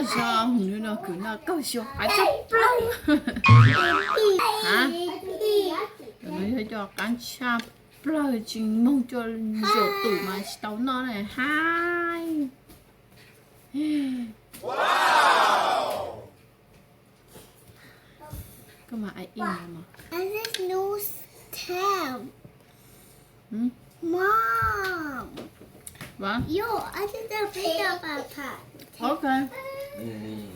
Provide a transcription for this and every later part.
Zog no kwv noj kaug xyoo qab tshaj plaws. Ha, no yog cov qab tshaj plaws tsis moog coj zaum tum mas tsis tau noj na hais. Koj mas ai ib no mas. I just lose ten. Hmm? Mom. What? Yo, I just got a big up a pack. Okay. Mm.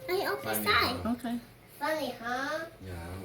Are you open side? Okay. Funny, huh? Yeah.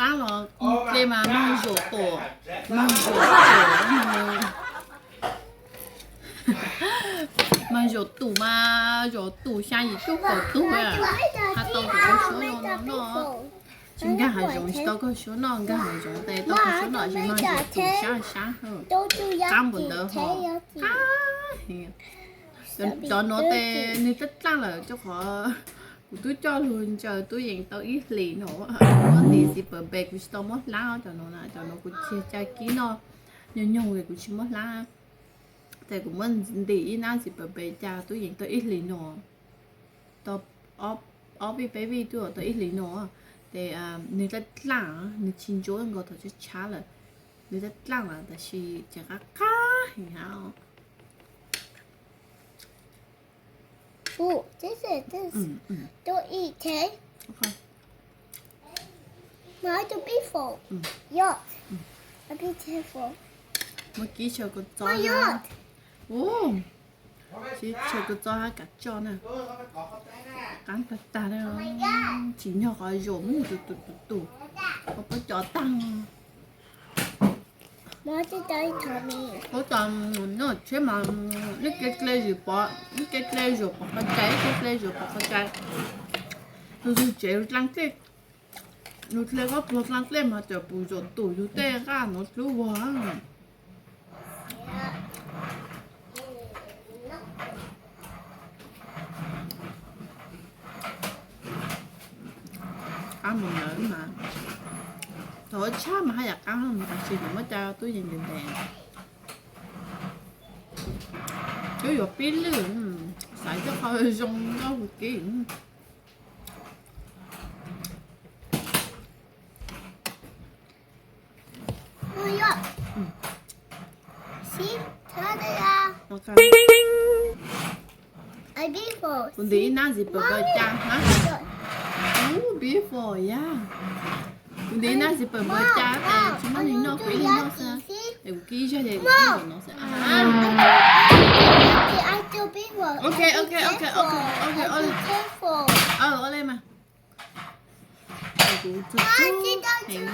Qab los ple mas mag zaum tuam, mag zaum tuam, mag zaum tum mas zaum tum xya yim cuaj kaum tug, ha tau kaug suab no noj. Tsis nkag hav zoov tsis tau kaug suab noj, nkag hav zoov tes tau kaug suab noj, tsis mag zaum tum sab sab. Qab npaum ntawd ho. Cov no tes nws dlaaj dlaaj lawm rau qhov kuv twb coj lug ntsaws tub yees tau ib hlis no. Muab ntim Ziploc bag kuv tsis tau muab hlab cov no na, cov no kuv cia cai kib noj nyoog nyoog kuv tsis muab hlab. Tes kuv muab ntim ib nab Ziploc bag cai tub yees tau ib hlis no, tau ob vij peb vij twb tau ib hlis no. Tes nws dlaaj dlaaj, nws tsis ntsuab nkaus thaum tshaib tshaib lawm, nws dlaaj dlaaj lawm tab sis tseem qab qab heev hab. Ooh, this is this. Mm, mm. Don't eat, okay? Okay. No, I do before. Mm. Yuck. Mm. I be careful. Muab kib tshaw kua txob hab. Yuck. Ub, kib tshaw kua txob hab kav tsoj na. Qab tag tag na. Tsim nyog qhov zaum muaj tus tus tus tus, qhov pob cov tag. Ub, tau noj tsheb mas ib ke ple zwm pov, ib ke ple zwm pov qhov cai, ib ke ple zwm pov qhov cai. Tus twg tsev dlaaj dlej, yug dlej koj pluag dlaaj dlej mas cov pum zaum tum yug tej nqaj nuav dlub vog. Qab mus ntawd mas, thaum ua tshab mas haj yam qab, tab sis kuv muab cai tub yees ntev ntev. Twb yuav pib lwj, xaiv coj qhov zoo nkauj huv kib. Kuv ntim ib nab Ziploc bag cai hab. Ub, beautiful, yeah. Kuv ntim ib nab Ziploc bag cai tes tsis muaj neeg noj, kuv ib leeg noj xwb. Es kuv kib zog ces kuv kib nkaus no xwb. Ok, ok, ok, ok, ok, ua le mas. Kuv txug txug heev,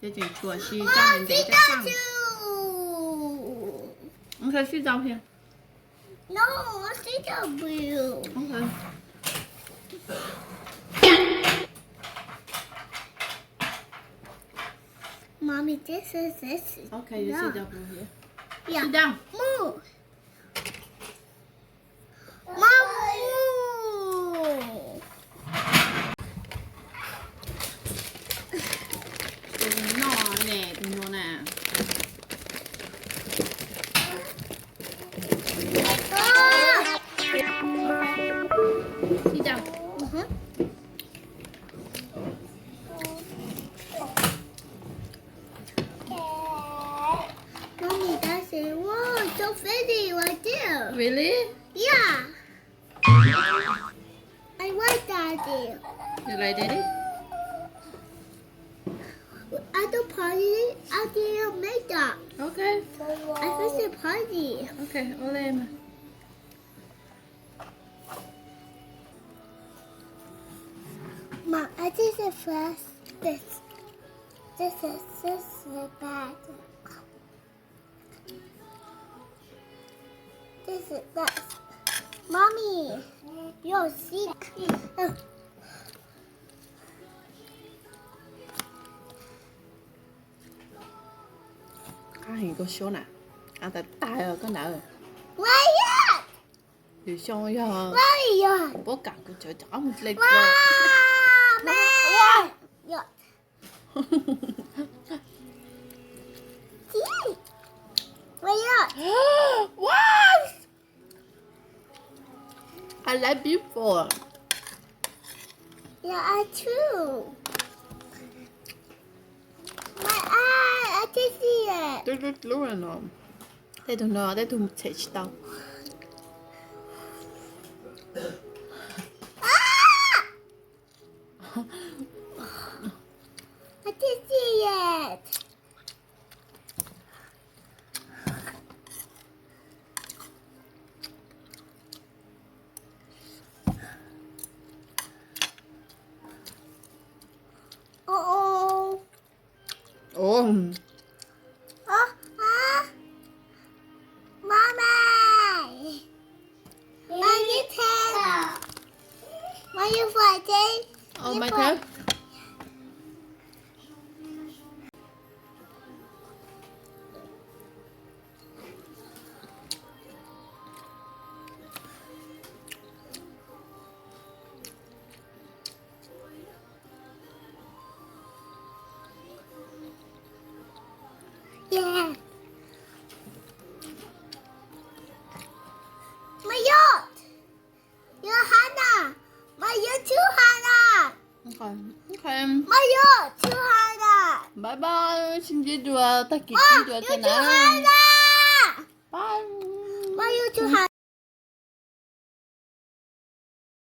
ces tseem tshuav si coj ntev ntev coj xaj. Ok, sit down here. No, sit down, Bill. Okay. Mommy, this is this. Okay, you sit down here. Yeah. Sit down. Move. Mom, move. Tus no ne, tus no na. Sit down. Mommy, that's it. Whoa, so pretty right there. Really? Yeah. I want Daddy. You like Daddy? I do party. I do makeup. Okay. I fix the party. Okay, ua le mas. Mom, I think the first this. This is, this is bad. This is bad. Mommy, you're sick. Qab heev koj suab na, qab tas tas koj na. Yus xyoo yog puab kam kuv tsawv rov qab mus dle dlo. What? I like people. Yeah, I too. My eye, I can see it. Dub dub dub no. Tej tug no tej tug txhem tsis tau. Ah! I can see it. Uh-oh. Ủa. Ơ, hả? Mommy. Mommy, tell. Mommy, what day? Oh, my turn. Yeah. Mày vô. Vô hả nè? Mày vô chứ hả nè? Okay. Okay. Mày vô chứ hả nè? Bye bye, sib ntsib dua tag kis pib dua tso na. Bye. Mày vô chứ hả?